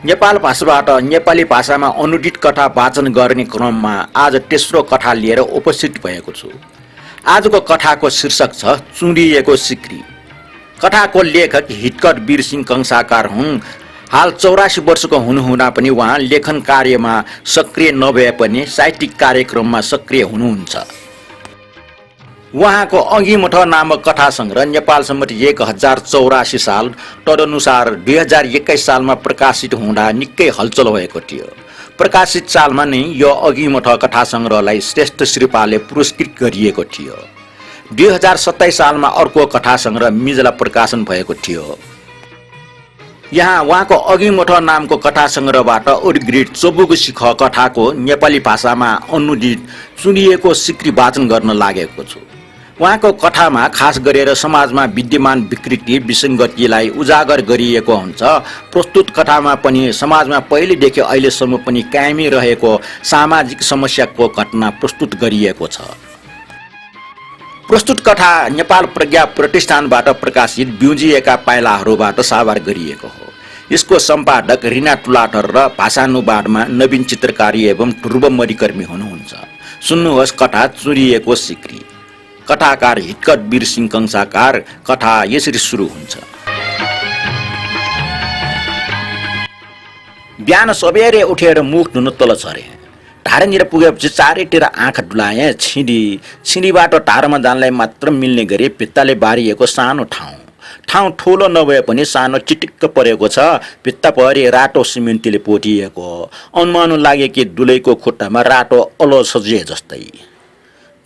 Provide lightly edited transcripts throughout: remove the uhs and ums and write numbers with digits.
नेपाल भाषाबाट नेपाली भाषामा अनुदित कथा वाचन गर्ने क्रममा आज तेस्रो कथा लिएर उपस्थित भएको छु। आजको कथाको शीर्षक छ चुडिएको सिक्री। कथाको लेखक हितकर वीरसिंह कंसाकार हुन्। हाल 84 वर्षको हुनुहुँदा पनि उहाँ लेखन कार्यमा सक्रिय नभए पनि साहित्यिक कार्यक्रममा सक्रिय हुनुहुन्छ। उहाँको अघिमुठ नामक कथा सङ्ग्रह नेपाल सम्मत 1084 साल तदनुसार 2021 सालमा प्रकाशित हुँदा निकै हलचल भएको थियो। प्रकाशित सालमा नै यो अघिमुठ कथा सङ्ग्रहलाई श्रेष्ठ श्रीपालले पुरस्कृत गरिएको थियो। 2027 सालमा अर्को कथा सङ्ग्रह मिजला प्रकाशन भएको थियो। यहाँ उहाँको अघिमुठ नामको कथा सङ्ग्रहबाट उद्गृत चौबुको सिख कथाको नेपाली भाषामा अनुदित चुडिएको सिक्री वाचन गर्न लागेको छु। उहाँको कथामा खास गरेर समाजमा विद्यमान विकृति विसङ्गतिलाई उजागर गरिएको हुन्छ। प्रस्तुत कथामा पनि समाजमा पहिलेदेखि अहिलेसम्म पनि कायमी रहेको सामाजिक समस्याको घटना प्रस्तुत गरिएको छ। प्रस्तुत कथा नेपाल प्रज्ञा प्रतिष्ठानबाट प्रकाशित ब्युजिएका पाइलाहरूबाट साभार गरिएको हो। यसको सम्पादक रिना तुलाटर र भाषानुवादमा नवीन चित्रकारी एवं ध्रुव मरिकर्मी हुनुहुन्छ। सुन्नुहोस् कथा चुडिएको सिक्री। कथाकार हितकर वीरसिंह कंसाकार। कथा यसरी सुरु हुन्छ। बिहान सबेरै उठेर मुख धुन तल झरे। ढाडेनिर पुगेपछि चारैतिर आँखा डुलाएँ। छिँडीबाट ढाडमा जानलाई मात्र मिल्ने गरी भित्ताले बारिएको सानो ठाउँ ठुलो नभए पनि सानो चिटिक्क परेको छ। भित्ता परि रातो सिमेन्टले पोतिएको। अनुमान लागे कि दुलैको खुट्टामा रातो अलो सजिए जस्तै।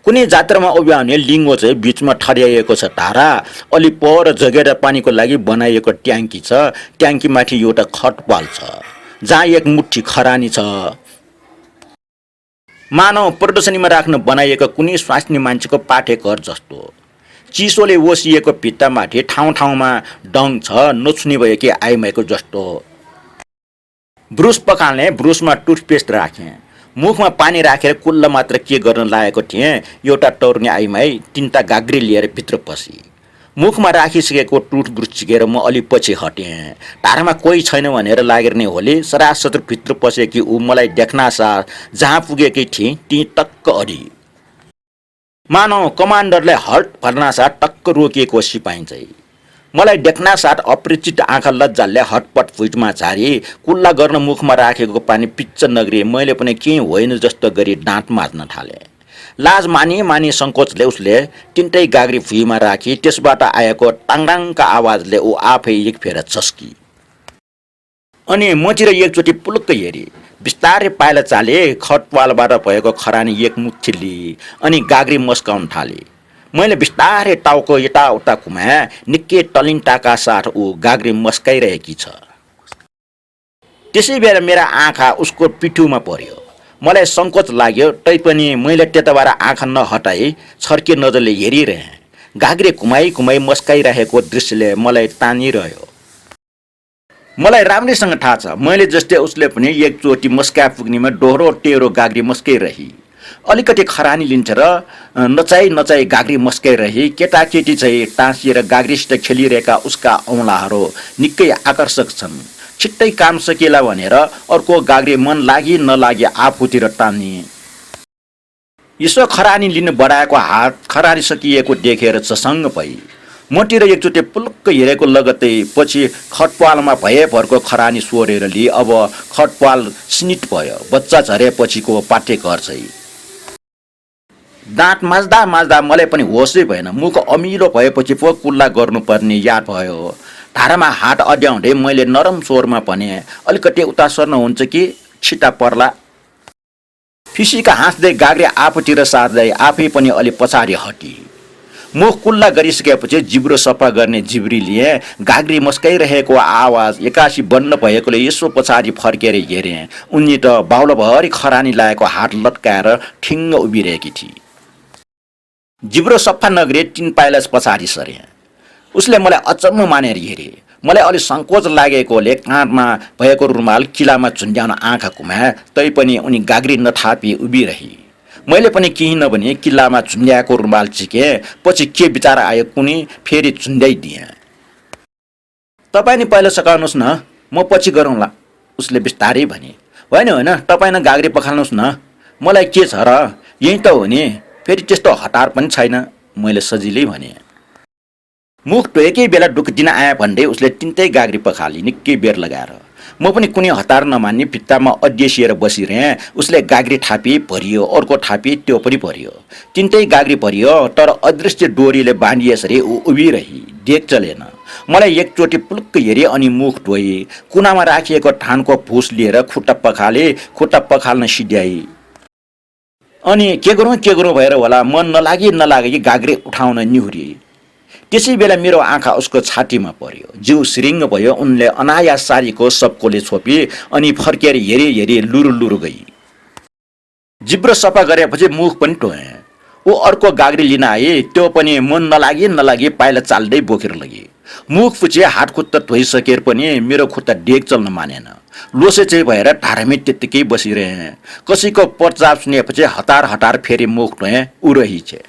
कुनै जात्रामा उभ्याउने लिङ्गो चाहिँ बिचमा ठड्याइएको छ। धारा अलि पर जगेर पानीको लागि बनाइएको ट्याङ्की छ। ट्याङ्कीमाथि एउटा खटपाल छ जहाँ एक मुठी खरानी छ। मानव प्रदर्शनीमा राख्न बनाइएको कुनै स्वास्नी मान्छेको पाठे घर जस्तो। चिसोले ओसिएको भित्तामाथि ठाउँमा डङ छ। नछुने भयो कि आइमाईको जस्तो। ब्रुस पखाल्ने ब्रुसमा टुथपेस्ट राखेँ। मुखमा पानी राखेर कुल्ल मात्र के गर्न लागेको थिएँ। एउटा टर्ने आइमाई तिनवटा गाग्री लिएर भित्र पसी। मुखमा राखिसकेको टुथब्रुस चिकेर म अलि पछि हटेँ। ढाडामा कोही छैन भनेर लागेर नै होली सरासर भित्र पसेकी ऊ मलाई देख्नासाथ जहाँ पुगेकी थिएँ ती टक्क अडी। मानव कमान्डरलाई हल्ट भर्नासाथ टक्क रोकिएको सिपाही चाहिँ। मलाई देख्नासाथ अपरिचित आँखा लज्जाले हटपट फुटमा झारी कुल्ला गर्न मुखमा राखेको पानी पिच्च नगरी मैले पनि केही होइन जस्तो गरी दाँत माझ्न थालेँ। लाज मानी सङ्कोचले उसले तिनटै गाग्री भुइँमा राखी त्यसबाट आएको टाङटाङका आवाजले ऊ आफै एक फेर चस्की। अनि मतिर एकचोटि पुलुक्क हेरी। बिस्तारै पाइला चाले। खटपालबाट भएको खरानी एक मुठी लिई अनि गाग्री मस्काउन थाले। मैले बिस्तारै टाउको यताउता घुमाएँ। निकै टलिन्टाका साथ ऊ गाग्री मस्काइरहेकी छ। त्यसै बेला मेरा आँखा उसको पिठुमा पर्यो। मलाई सङ्कोच लाग्यो तैपनि मैले त्यताबाट आँखा नहटाई छर्के नजरले हेरिरहेँ। गाग्री घुमाई मस्काइरहेको दृश्यले मलाई तानिरह्यो। मलाई राम्रैसँग थाहा छ मैले जस्तै उसले पनि एकचोटि मस्का पुग्नेमा दोहोरो टेरो गाग्री मस्काइरही। अलिकति खरानी लिन्छ र नचाई गाग्री मस्काइरही। केटाकेटी चाहिँ टाँसिएर गाग्रीसित खेलिरहेका उसका औँलाहरू निकै आकर्षक छन्। छिट्टै काम सकिएला भनेर अर्को गाग्री मन लागि नलागी आफूतिर तानिए। यसो खरानी लिन बढाएको हात खरानी सकिएको देखेर चसङ्ग भई। मतिर एकचोटि पुलुक्क हेरेको लगत्तै पछि खटपालमा भएभरको खरानी सोरेर लिए। अब खटपाल स्निट भयो। बच्चा झरेपछिको पाठ्यघर चाहिँ। दाँत माझ्दा मलाई पनि होसै भएन। मुख अमिलो भएपछि पो कुल्ला गर्नुपर्ने याद भयो। ढाडामा हात अड्याउँदै मैले नरम स्वरमा भने अलिकति उता सर्न हुन्छ कि छिटा पर्ला। फिसीका हाँस्दै गाग्री आफूतिर सार्दै आफै पनि अलि पछाडि हटी। मुख कुल्ला गरिसकेपछि जिब्रो सफा गर्ने जिब्री लिए। गाग्री मस्काइरहेको आवाज एकासी बन्द भएकोले यसो पछाडि फर्केर हेरेँ। उनी त बाहुलोभरि खरानी लागेको हात लट्काएर ठिङ्ग उभिरहेकी थिए। जिब्रो सफा नगरी 3 पाइला पछाडि सरे। उसले मलाई अचम्म मानेर हेरे। मलाई अलि सङ्कोच लागेकोले काँधमा भएको रुमाल किलामा झुन्ड्याउन आँखा घुमाए तैपनि उनी गाग्री नथापी उभिरही। मैले पनि केही नभनी किल्लामा झुन्ड्याएको रुमाल चिकेँ। पछि के विचार आयो कुनी फेरि झुन्ड्याइदिएँ। तपाईँ नि पहिला सकाउनुहोस् न म पछि गरौँला। उसले बिस्तारै भने। होइन होइन, तपाईँ न गाग्री पखाल्नुहोस् न, मलाई के छ र, यही त हो नि, फेरि त्यस्तो हतार पनि छैन, मैले सजिलै भने। मुख धोएकै बेला दुःख दिन आए भन्दै उसले तिनटै गाग्री पखाली निकै बेर लगाएर। म पनि कुनै हतार नमान्ने भित्तामा अड्डेसिएर बसिरहेँ। उसले गाग्री थापी भरियो, अर्को थापी, त्यो पनि भरियो। तिनटै गाग्री भरियो, तर अदृश्य डोरीले बाँधिएसरी ऊ उभिरही, देख चलेन। मलाई एकचोटि पुलुक्क हेरी अनि मुख धोई। कुनामा राखिएको धानको भुस लिएर खुट्टा पखाल्न सिध्याई। अनि के गरौँ भएर होला मन नलागी गाग्री उठाउन निहुरी। त्यसै बेला मेरो आँखा उसको छातीमा पर्यो। जिउ सिरिङ्ग भयो। उनले अनायास सारीको सबकोले छोपी अनि फर्केर हेरी लुरु गई। जिब्रो सफा गरेपछि मुख पनि टोए। ऊ अर्को गाग्री लिन आए। त्यो पनि मन नलागी पाइला चाल्दै बोकेर लगे। मुख पुछे हात खुट्टा धोइसकेर पनि मेरो खुट्टा डेग चल्न मानेन। लोसे चाहिँ भएर ढारामी त्यत्तिकै बसिरहे। कसैको प्रचार सुनेपछि हतार फेरि मुख टोए। ऊ रहिछे।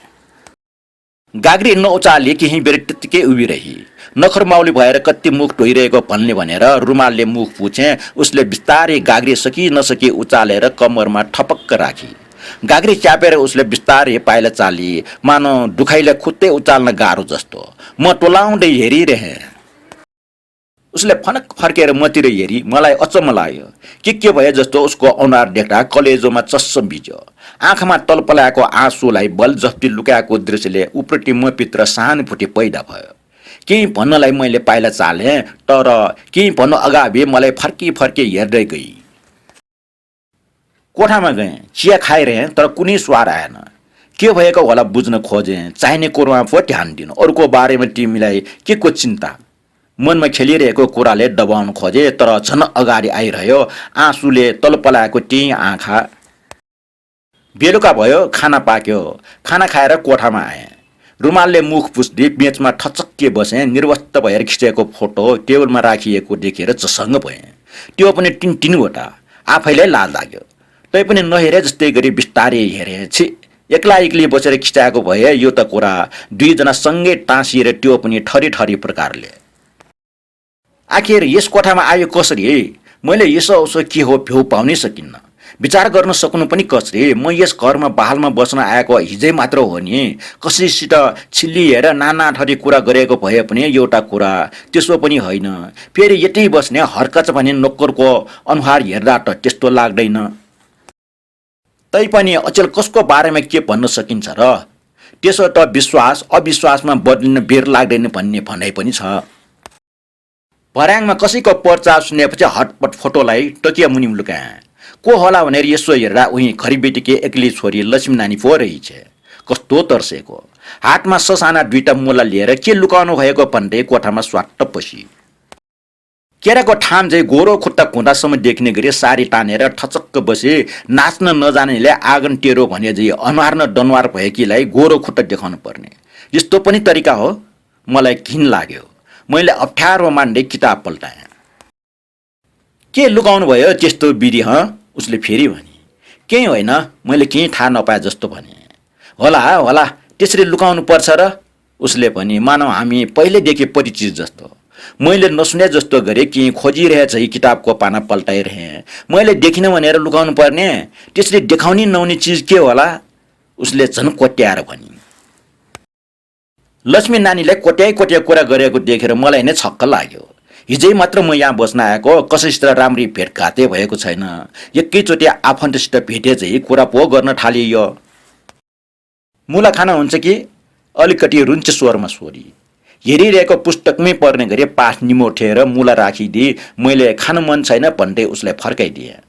गाग्री नउचाले केही बेर त्यत्तिकै उभिरही। नखरमाउली भएर कति मुख धोइरहेको भन्ने भनेर रुमालले मुख पुछे। उसले बिस्तारै गाग्री सकी नसकी उचालेर कम्मरमा ठपक्क राखी। गाग्री च्यापेर उसले बिस्तारै पाइला चाली, मानो दुखाइले खुट्टै उचाल्न गाह्रो जस्तो। म टोलाउँदै हेरिरहेँ। उसले फनक फर्केर मतिर हेरी। मलाई अचम्म लाग्यो। के भए जस्तो उसको अनुहार देख्दा कलेजोमा चस्स बिज्यो। आँखामा तलपलाएको आँसुलाई बलजफ्ती लुकाएको दृश्यले उप्रति मभित्र सहानुभूति पैदा भयो। केही भन्नलाई मैले पाइला चालेँ, तर केही भन्नु अगावि मलाई फर्की हेर्दै गई। कोठामा गएँ। चिया खाइरहेँ, तर कुनै स्वाद आएन। के भएको होला बुझ्न खोजेँ। चाहिने कुरोमा पो ध्यान दिनु। अरूको बारेमा तिमीलाई के को चिन्ता? मनमा खेलिरहेको कुराले दबाउन खोजे, तर झन् अगाडि आइरह्यो। आँसुले तलपलाएको त्यही आँखा। बेलुका भयो। खाना पाक्यो। खाना खाएर कोठामा आएँ। रुमालले मुख पुस्दै बेचमा ठचक्के बसेँ। निर्वस्त भएर खिचेको फोटो टेबलमा राखिएको देखेर चसङ्ग भएँ। त्यो पनि तीनवटा। आफैलाई लाज लाग्यो। तैपनि नहेरे जस्तै गरी बिस्तारै हेरेँ। छि, एक्लै बसेर खिचाएको भए यो त कुरा। दुईजना सँगै टाँसिएर, त्यो पनि ठरी प्रकारले। आखिर यस कोठामा आयो कसरी? मैले यसो के हो भ्यू पाउनै सकिन्न। विचार गर्न सक्नु पनि कसरी? म यस घरमा बहालमा बस्न आएको हिजै मात्र हो नि। कसैसित छिल्लिएर नाना थरी कुरा गरेको भए पनि एउटा कुरा, त्यसो पनि होइन। फेरि यतै बस्ने हर्कच भने नोकरको अनुहार हेर्दा त त्यस्तो लाग्दैन। तैपनि अचेल कसको बारेमा के भन्न सकिन्छ र? त्यसो त विश्वास अविश्वासमा बदलिन बेर लाग्दैन भन्ने भनाइ पनि छ। भर्याङमा कसैको प्रचार सुनेपछि हटपट फोटोलाई टकिया मुनि लुकाएँ। को होला भनेर यसो हेर्दा उही खरिबेटीकी एक्लै छोरी लक्ष्मी नानी पो रहेछ। कस्तो तर्सेको। हातमा ससाना दुईटा मुला लिएर के लुकाउनु भएको भन्दै कोठामा स्वाट्ट पसी। केराको ठाम चाहिँ गोरो खुट्टा घुँडासम्म देखिने गरी सारी तानेर ठचक्क बसे। नाच्न नजानेले आँगन टेरो भने चाहिँ अनुहार न दनुहार भएकीलाई गोरो खुट्टा देखाउनु पर्ने, यस्तो पनि तरिका हो? मलाई घिन लाग्यो। मैले अप्ठ्यारो मान्दै किताब पल्टाएँ। के लुकाउनु भयो त्यस्तो बिरी हँ? उसले फेरि भने। केही होइन, मैले केही थाहा नपाए जस्तो भने। होला त्यसरी लुकाउनु पर्छ र? उसले भने, मानव हामी पहिलेदेखि परिचित जस्तो। मैले नसुने जस्तो गरेँ। केही खोजिरहेछ किताबको पाना पल्टाइरहेँ। मैले देखिनँ भनेर लुकाउनु पर्ने? त्यसले देखाउने नहुने चिज के होला? उसले झन् कोट्याएर भनी। लक्ष्मी नानीलाई कोट्याई कुरा गरेको देखेर मलाई नै छक्क लाग्यो। हिजै मात्र म यहाँ बस्न आएको, कसैसित राम्री भेटघाटै भएको छैन। एकैचोटि आफन्तसित भेटे चाहिँ कुरा पो गर्न थाले। यो मुला खाना हुन्छ कि? अलिकति रुन्छ स्वरमा सोरी। हेरिरहेको पुस्तकमै पर्ने गरी पाठ निमोठेर मुला राखिदिए। मैले खान मन छैन भन्दै उसलाई फर्काइदिएँ।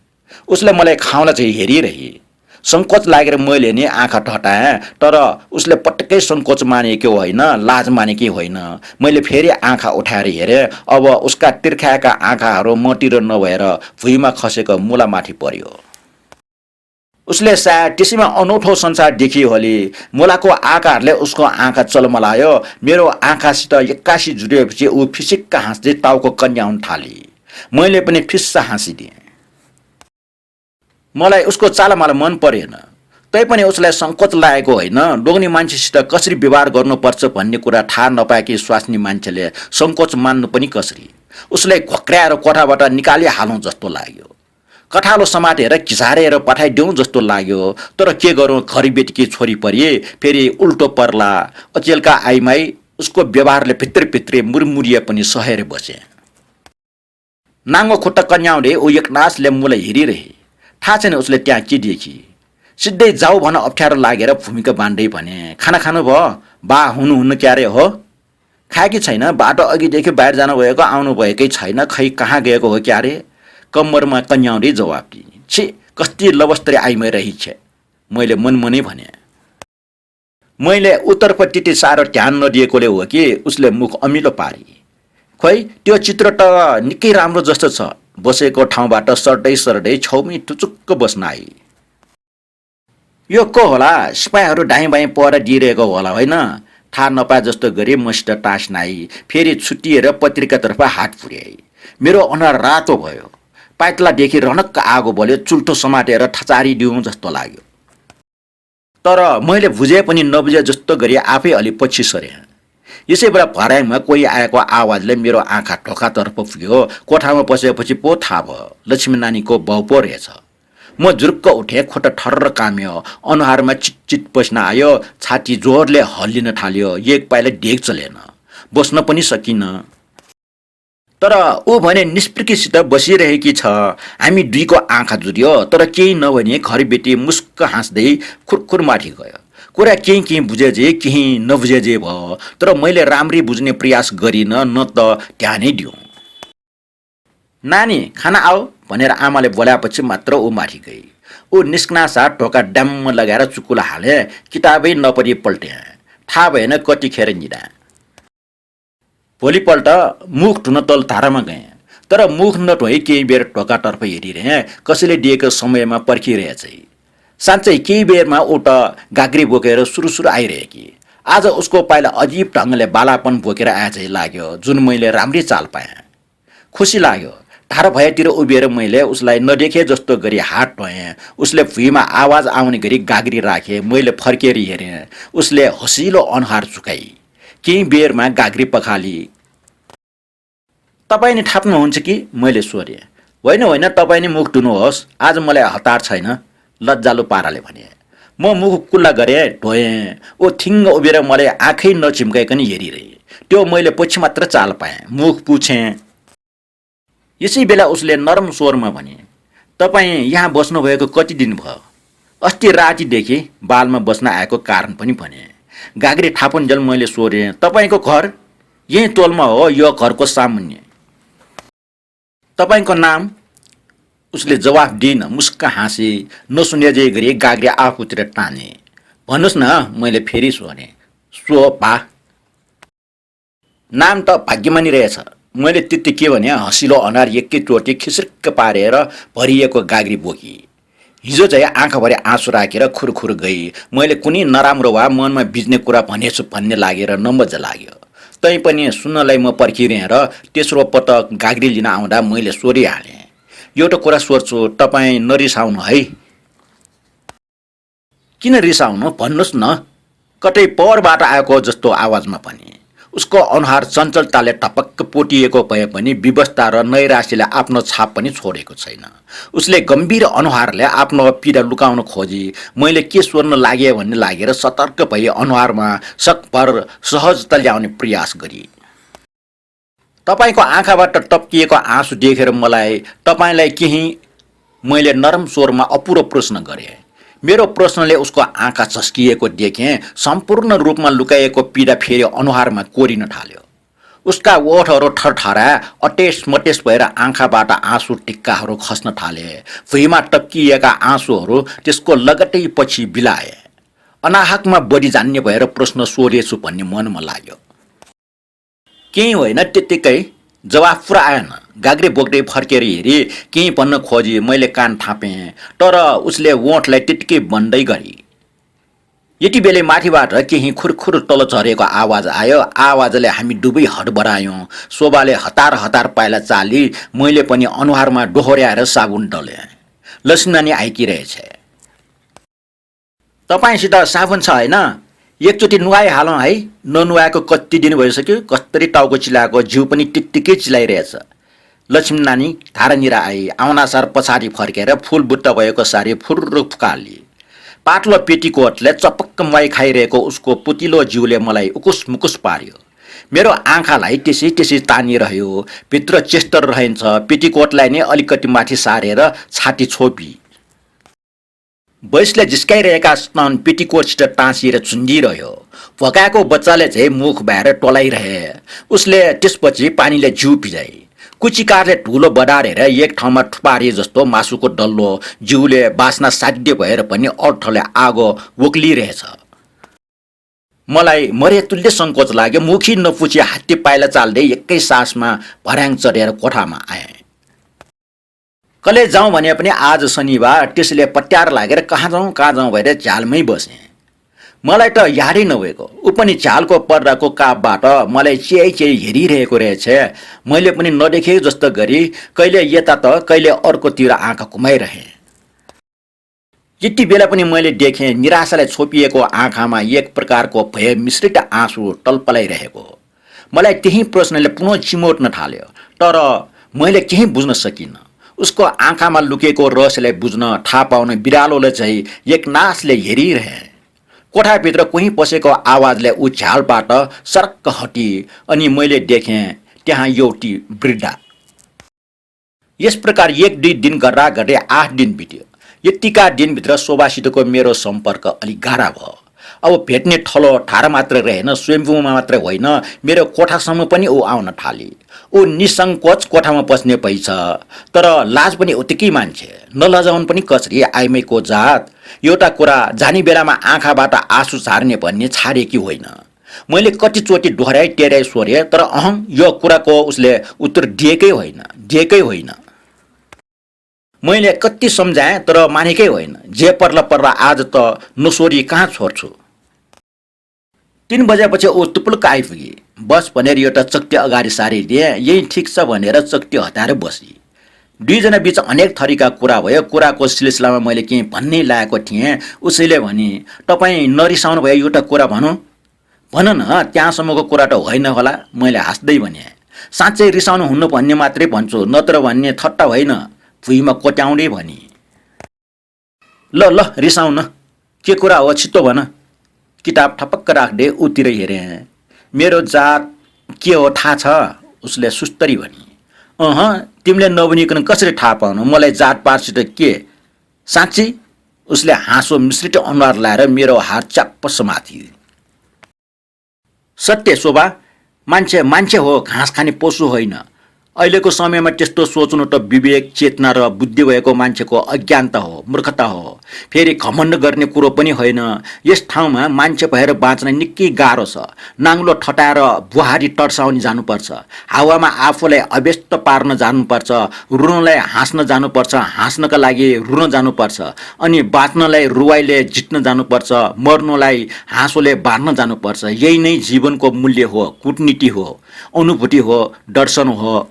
उसले मलाई खाउन चाहिँ हेरिरहे। सङ्कोच लागेर मैले नि आँखा ठटाएँ, तर उसले पटक्कै सङ्कोच मानेकी होइन, लाज मानेकी होइन। मैले फेरि आँखा उठाएर हेरेँ। अब उसका तिर्खाएका आँखाहरू मतिर नभएर भुइँमा खसेको मुलामाथि पर्यो। उसले सायद त्यसैमा अनौठो संसार देखियो होली। मुलाको आँखाहरूले उसको आँखा चलमलायो। मेरो आँखासित एक्कासी जुटेपछि ऊ फिसिक्क हाँस्दै टाउको कन्याउन थाली। मैले पनि फिस्सा हाँसिदिएँ। मलाई उसको चालमाला मन परेन। तैपनि उसलाई सङ्कोच लागेको होइन। लोग्ने मान्छेसित कसरी व्यवहार गर्नुपर्छ भन्ने कुरा थाहा नपाएकी स्वास्नी मान्छेले सङ्कोच मान्नु पनि कसरी? उसलाई घोक्राएर कोठाबाट निकालिहालौँ जस्तो लाग्यो। कठालो समातेर खिसारेर पठाइदेऊ जस्तो लाग्यो। तर के गरौँ, खरिबेटीकी छोरी परिए, फेरि उल्टो पर्ला। अचेलका आइमाई उसको व्यवहारले भित्रभित्रै मुरमुरिए पनि सहेर बसे। नाङ्गो खुट्टा कन्याउँले ऊ एकनासले मुलाई हेरिरहे। थाहा छैन उसले त्यहाँ के देखी। सिधै जाऊ भन अप्ठ्यारो लागेर भूमिका बाँड्दै भने, खाना खानु भयो? बा हुनुहुन्न क्यारे हो? खाएकी छैन, बाटो अघिदेखि बाहिर जानुभएको आउनुभएकै छैन, खै कहाँ गएको हो क्यारे? कम्मरमा कन्याउँदै जवाफ दिए। छि, कति लवस्तरी आइमै रहिछ, मैले मनमनै भने। मैले उत्तरप त्यति साह्रो ध्यान नदिएकोले हो कि उसले मुख अमिलो पारी। खोइ, त्यो चित्र त निकै राम्रो जस्तो छ। बसेको ठाउँबाट सर्दै सर्दै छेउमै टुचुक्क बस्न आई। यो को होला? सिपाहीहरू दाइँ बाइँ पर दिइरहेको होला होइन? थाहा नपाए जस्तो गरी मसित टाँस्न आई। फेरि छुट्टिएर पत्रिकातर्फ हात पुर्याई। मेरो अनुहार रातो भयो। पाइतलादेखि रनक्क आगो बल्यो। चुल्ठो समातेर ठचारिदिउँ जस्तो लाग्यो। तर मैले बुझे पनि नबुझे जस्तो गरी आफै अलि पछि सरे। यसै बेला भराइमा कोही आएको आवाजले मेरो आँखा ढोकातर्फ पुग्यो। कोठामा पसेपछि पो थाहा भयो लक्ष्मी नानीको बाउ पो रहेछ। म झुरुक्क उठेँ, खुट्टा ठर्र काम्यो, अनुहारमा चिटचिट पस्न आयो, छाती जोरले हल्लिन थाल्यो। एक पाइला डेग चलेन, बस्न पनि सकिन। तर ऊ भने निष्प्रकिसित बसिरहेकी छ। हामी दुईको आँखा जुर्यो, तर केही नभने खरिबेटी मुस्क हाँस्दै खुरखुर माथि गयो। कुरा केही बुझे जे केही नबुझे जे भयो। तर मैले राम्ररी बुझ्ने प्रयास गरिन, न त ध्यानै दिउँ। नानी खाना आऊ भनेर आमाले बोलाएपछि मात्र ऊ माथि गई। ऊ निस्कनासाथ ढोका ड्याम्म लगाएर चुकुला हाले। किताबै नपढी पल्टे। थाहा भएन कतिखेर निरा। भोलिपल्ट मुख धुन तल धारामा गएँ। तर मुख नधोई केही बेर ढोकातर्फ हेरिरहेँ। कसैले दिएको समयमा पर्खिरहेछ। साँच्चै केही बेरमा ऊ त गाग्री बोकेर सुरु आइरहेकी। आज उसको पाइला अजीब ढङ्गले बालापन बोकेर आएझै लाग्यो, जुन मैले राम्रै चाल पाएँ। खुसी लाग्यो। धारा भएतिर उभिएर मैले उसलाई नदेखे जस्तो गरी हात धोएँ। उसले भुइँमा आवाज आउने गरी गाग्री राखे। मैले फर्केर हेरेँ। उसले हँसिलो अनुहार झुकाई। केही बेरमा गाग्री पखाली। तपाईँ नि थाप्नुहुन्छ कि? मैले सोधेँ। होइन, तपाईँ नि मुख धुनुहोस्, आज मलाई हतार छैन, लज्जालु पाराले भने। म मुख कुल्ला गरेँ, धोएँ। ऊ थिङ्ग उभिएर मलाई आँखै नझिम्काइकन हेरिरहे। त्यो मैले पछि मात्र चाल पाएँ। मुख पुछेँ। यसै बेला उसले नरम स्वरमा भने, तपाईँ यहाँ बस्नुभएको कति दिन भयो? अस्ति रातिदेखि बालमा बस्न आएको कारण पनि भने। गाग्री थापुन्जेल मैले सोधेँ, तपाईँको घर यही टोलमा हो, यो घरको सामुन्ने? तपाईँको नाम? उसले जवाफ दिइन, मुस्क हाँसी। नसुने जे गरी गाग्री आफूतिर ताने। भन्नुहोस् न, मैले फेरि सोधेँ। शोभा। नाम त भाग्यमानी रहेछ। मैले त्यति के भने हँसिलो अनुहार एकैचोटि खिसिर्क पारेर भरिएको गाग्री बोकी। हिजो चाहिँ आँखाभरि आँसु राखेर खुरखुर गई। मैले कुनै नराम्रो वा मनमा बिज्ने कुरा भनेछु भन्ने लागेर नमजा लाग्यो। तै पनि सुन्नलाई म पर्खिरहेँ र तेस्रो पटक गाग्री लिन आउँदा मैले सोधिहालेँ, एउटा कुरा सोध्छु, तपाईँ नरिसाउनु है? किन रिसाउनु, भन्नुहोस् न, कतै परबाट आएको जस्तो आवाजमा पनि। उसको अनुहार चञ्चलताले टपक्क पोटिएको भए पनि विवशता र नैराश्यले आफ्नो छाप पनि छोडेको छैन। उसले गम्भीर अनुहारले आफ्नो पीडा लुकाउन खोजी। मैले के सोध्न लागे भन्ने लागेर सतर्क भई अनुहारमा सकभर सहजता ल्याउने प्रयास गरी। तपाईँको आँखाबाट टप्किएको आँसु देखेर मलाई तपाईँलाई केही, मैले नरम स्वरमा अपुरो प्रश्न गरेँ। मेरो प्रश्नले उसको आँखा झस्किएको देखेँ। सम्पूर्ण रूपमा लुकाएको पीडा फेरि अनुहारमा कोरिन थाल्यो। उसका ओठहरू ठरठरा अटेस मटेस भएर आँखाबाट आँसु टिक्काहरू खस्न थाले। भुइँमा टक्किएका आँसुहरू त्यसको लगटै पछि बिलाए। अनाहकमा बढी जान्ने भएर प्रश्न सोधेछु भन्ने मनमा लाग्यो। केही होइन, त्यत्तिकै। जवाफ पुरा आएन। गाग्री बोक्दै फर्केर हेरी केही भन्न खोजी। मैले कान थापेँ, तर उसले ओठलाई त्यत्तिकै बन्दै गरी। यति बेलै माथिबाट केही खुरखुर तल झरेको आवाज आयो। आवाजले हामी दुवै हडबडायौँ। शोभाले हतार हतार पाइला चाली। मैले पनि अनुहारमा डोहोर्याएर साबुन डलेँ। लक्ष्मी नानी आइकी रहेछ। तपाईँसित साबुन छ होइन? एकचोटि नुहाइहालौँ है, ननुहाएको कति दिन भइसक्यो, कस्तरी टाउको चिलाएको, जिउ पनि टिकटिकै चिलाइरहेछ। लक्ष्मी नानी धारानिर आई, आउनासार पछाडि फर्केर फुल बुट्टा भएको सारी फुर्र फुकाली। पातलो पेटीकोटले चपक्क मुहाई खाइरहेको उसको पुतिलो जिउले मलाई उकुस मुकुस पार्यो। मेरो आँखालाई त्यसै त्यसै तानिरह्यो। भित्र चेस्टर रहन्छ, पेटीकोटलाई नै अलिकति माथि सारेर छाती छोपी। बैसले जिस्काइरहेका स्तन पेटीकोटसित टाँसिएर झुन्डिरह्यो। भकाएको बच्चाले चाहिँ मुख भएर टोलाइरहे। उसले त्यसपछि पानीले जिउ भिजाए। कुचिकारले ठुलो बढारेर एक ठाउँमा थुपारिए जस्तो मासुको डल्लो जिउले बास्ना साध्य भएर पनि अर्थले आगो वक्लिरहेछ। मलाई मरेतुल्य सङ्कोच लाग्यो। मुखी नपुछी हात्ती पाइला चाल्दै एकै सासमा भर्याङ चढेर कोठामा आएँ। कलेज जाउँ भने पनि आज शनिबार, त्यसले पट्यार लागेर कहाँ जाउँ भएर झ्यालमै बसेँ। मलाई त यादै नभएको। ऊ पनि झ्यालको पर्दाको कापबाट मलाई चियाइ हेरिरहेको रहेछ। मैले पनि नदेखे जस्तो गरी कहिले यता त कहिले अर्कोतिर आँखा घुमाइरहेँ। यति बेला पनि मैले देखेँ निराशाले छोपिएको आँखामा एक प्रकारको भय मिश्रित आँसु टल्पलाइरहेको। मलाई त्यही प्रश्नले पुनः चिमोट्न थाल्यो, तर मैले केही बुझ्न सकिनँ। उसको आँखामा लुकेको रहस्यलाई बुझ्न थाहा पाउन बिरालोले चाहिँ एकनासले हेरिरहे। कोठाभित्र कोही पसेको आवाजले ऊ झ्यालबाट सर्क हटी अनि मैले देखेँ त्यहाँ एउटी वृद्धा। यस प्रकार 1-2 दिन गर्दा गर्दै 8 दिन बित्यो। यतिका दिनभित्र शोभासितको मेरो सम्पर्क अलिक गाह्रा भयो। अब भेट्ने ठलो ठाडो मात्र रहेन, स्वयम्भूमा मात्र होइन, मेरो कोठासम्म पनि ऊ आउन थाली। ऊ निसङ्कोच कोठामा पस्ने पैछ, तर लाज पनि उत्तिकै मान्छे। नलजाउन पनि कसरी आइमाईको जात। एउटा कुरा, जाने बेलामा आँखाबाट आँसु झार्ने भन्ने छाडेकी होइन। मैले कतिचोटि दोहोऱ्याइ टेर्याइ सोधेँ, तर यो कुराको उसले उत्तर दिएकै होइन। मैले कति सम्झाएँ तर मानेकै होइन। जे पर्ला आज त नसोरी कहाँ छोड्छु। 3 बजेपछि ऊ तुपुल्क आइपुगी। बस भनेर एउटा चक्टी अगाडि सारिदिए। यही ठिक छ भनेर चक्टी हटाएर बसी। 2 जना बीच अनेक थरीका कुरा भयो। कुराको सिलसिलामा मैले केही भन्नै लागेको थिएँ। उसैले भने, तपाईँ नरिसाउनु भयो, एउटा कुरा भन न, त्यहाँसम्मको कुरा त होइन होला। मैले हाँस्दै भने, साँच्चै रिसाउनु हुन्न भन्ने मात्रै भन्छु, नत्र भन्ने ठट्टा होइन, भुइँमा कोट्याउँदै भनी। ल रिसाउन, के कुरा हो छिटो भन। किताब ठपक्क राख्दै उतिर हेरेँ। मेरो जात के हो थाहा छ? उसले सुस्तरी भनी। तिमीले नभनिकन कसरी थाहा पाउनु? मलाई जातपातसित के? साँच्ची? उसले हाँसो मिश्रित अनुहार लाएर मेरो हात च्याप्प समाती। सत्य शोभा, मान्छे हो, घाँस खाने पशु होइन। अहिलेको समयमा त्यस्तो सोच्नु त विवेक, चेतना र बुद्धि भएको मान्छेको अज्ञानता हो, मूर्खता हो। फेरि घमण्ड गर्ने कुरो पनि होइन। यस ठाउँमा मान्छे भएर बाँच्न निकै गाह्रो छ। नाङ्लो ठटाएर बुहारी टर्साउन जानुपर्छ, हावामा आफूलाई अव्यस्त पार्न जानुपर्छ, रुनलाई हाँस्न जानुपर्छ, हाँस्नका लागि रुन जानुपर्छ, अनि बाँच्नलाई रुवाइले जित्न जानुपर्छ, मर्नुलाई हाँसोले बाँध्न जानुपर्छ। यही नै जीवनको मूल्य हो, कूटनीति हो, अनुभूति हो, दर्शन हो।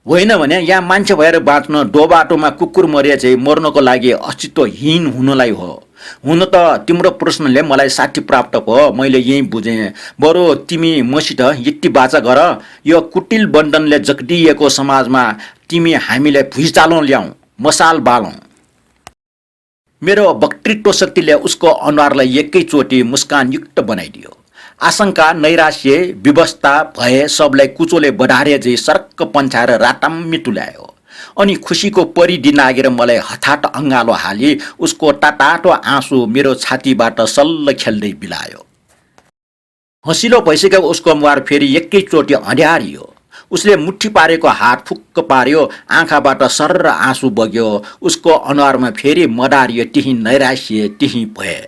होइन भने यहाँ मान्छे भएर बाँच्न दोबाटोमा कुकुर मरिया चाहिँ मर्नको लागि अस्तित्वहीन हुनलाई हो। हुन त तिम्रो प्रश्नले मलाई साथी प्राप्त भयो, मैले यही बुझेँ। बरु तिमी मसित यति बाचा गर, यो कुटिल बन्धनले जगडिएको समाजमा तिमी हामीलाई भुइँचालो ल्याऊ, मसाल बालौँ। मेरो वक्तृत्व शक्तिले उसको अनुहारलाई एकैचोटि मुस्कानयुक्त बनाइदियो। आशंका, नैराश्य, विवस्था, भय सबलाई कुचोले बढारे चाहिँ सर्क पन्छाएर राताम्मी तुल्यायो। अनि खुसीको परिधि नागेर मलाई हठात अँगालो हाली उसको टाटाटो आँसु मेरो छातीबाट सल्ल खेल्दै बिलायो। हँसिलो भइसकेको उसको मुहार फेरि एकैचोटि हँड्यारियो। उसले मुठी पारेको हात फुक्क पार्यो, आँखाबाट सर्र आँसु बग्यो। उसको अनुहारमा फेरि मडारियो त्यही नैराश्य, त्यही भय।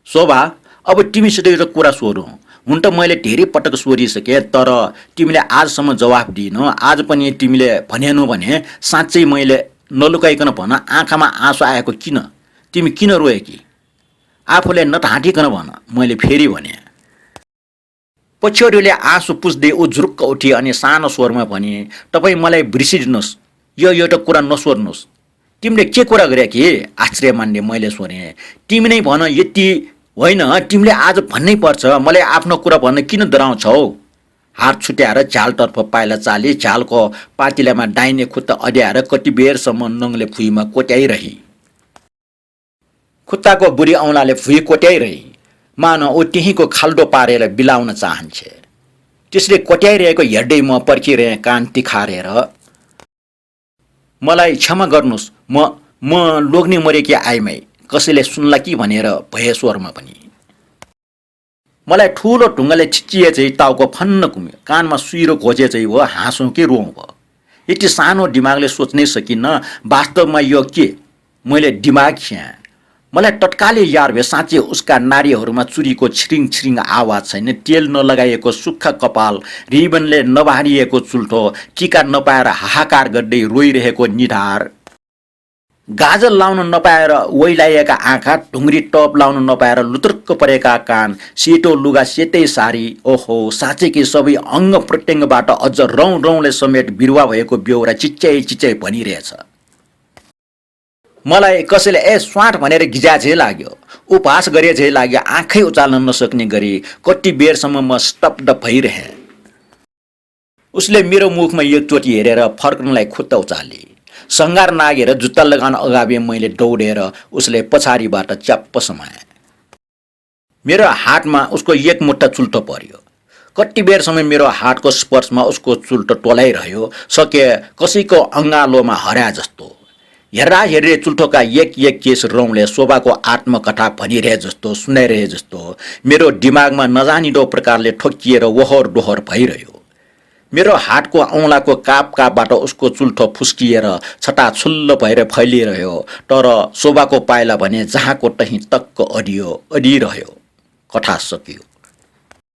शोभा, अब तिमीसित एउटा कुरा सोधौँ। हुन त मैले धेरै पटक सोधिसकेँ, तर तिमीले आजसम्म जवाफ दिएनौ। आज पनि तिमीले भनेनौ भने साँच्चै मैले नलुकाइकन भन, आँखामा आँसु आएको किन? तिमी किन रोए कि? आफूले नढाँटिकन भन। मैले फेरि भने। पछ्यौरीले आँसु पुस्दै ऊ झुरुक्क उठी अनि सानो स्वरमा भने, तपाईँ मलाई बिर्सिदिनुहोस्, यो एउटा कुरा नसोध्नुहोस्। तिमीले के कुरा गरे कि? आश्चर्य मान्ने मैले सोधेँ। तिमी नै भन, यति होइन, तिमीले आज भन्नै पर्छ। मलाई आफ्नो कुरा भन्न किन डराउँछौ? हात छुट्याएर झ्यालतर्फ पाइला चाली, झ्यालको पातिलामा दाहिने खुट्टा अड्याएर कति बेरसम्म नङले भुइँमा कोट्याइरही। खुट्टाको बुढी औँलाले भुइँ कोट्याइरही, मानव ऊ त्यहीँको खाल्डो पारेर बिलाउन चाहन्छे। त्यसले कोट्याइरहेको हेर्दै म पर्खिरहेँ कान तिखारेर। मलाई क्षमा गर्नुहोस्, म लोग्ने मरेकी आइमै, कसैले सुन्ला कि भनेर भए स्वरमा पनि। मलाई ठुलो ढुङ्गाले छिचिए चाहिँ टाउको फन्न कुम्यो। कानमा सुइरो घोजे चाहिँ हो, हाँसौँ कि रोउँ भयो। यति सानो दिमागले सोच्नै सकिन्न वास्तवमा यो के। मैले दिमाग खियाँ। मलाई तत्कालै याद भयो, साँच्चै उसका नारीहरूमा चुरीको छिरिङ छिरिङ आवाज छैन, तेल नलगाइएको सुक्खा कपाल, रिबनले नबारिएको चुल्ठो, टिका नपाएर हाहाकार गर्दै रोइरहेको निधार, गाजल लाउन नपाएर ओइलाइएका आँखा, ढुङ्ग्री टप लाउन नपाएर लुतुर्क परेका कान, सेतो लुगा सेतै सारी। ओहो, साँच्चै सबै अङ्ग प्रत्यङ्गबाट अझ रौँ रौँले समेत बिरुवा भएको बेहोरा चिच्चाइ चिच्चाइ भनिरहेछ। मलाई कसैले स्वाट भनेर गिजा झै लाग्यो, उपहास गरे झै लाग्यो। आँखै उचाल्न नसक्ने गरी कति बेरसम्म म स्तब्ध भइरहेँ। उसले मेरो मुखमा एकचोटि हेरेर फर्कनलाई खुट्टा उचाले। सङ्घार नागेर जुत्ता लगाउन अगावि मैले दौडेर उसले पछाडिबाट च्याप्प समाएँ। मेरो हातमा उसको एक मुट्ठा चुल्ठो पर्यो। कति बेरसम्म मेरो हातको स्पर्शमा उसको चुल्ठो टोलाइरह्यो, सके कसैको अँगालोमा हरा जस्तो। हेर्दा हेर्दै चुल्ठोका एक एक केस रौँले शोभाको आत्मकथा भनिरहे जस्तो, सुनाइरहे जस्तो मेरो दिमागमा नजानिदो प्रकारले ठोकिएर ओहोर दोहोर भइरह्यो। मेरो हातको औँलाको काप कापबाट उसको चुल्ठो फुस्किएर छटाछुल्ल भएर फैलिरह्यो, तर शोभाको पाइला भने जहाँको तहीँ टक्क अडिरह्यो। कथा सकियो।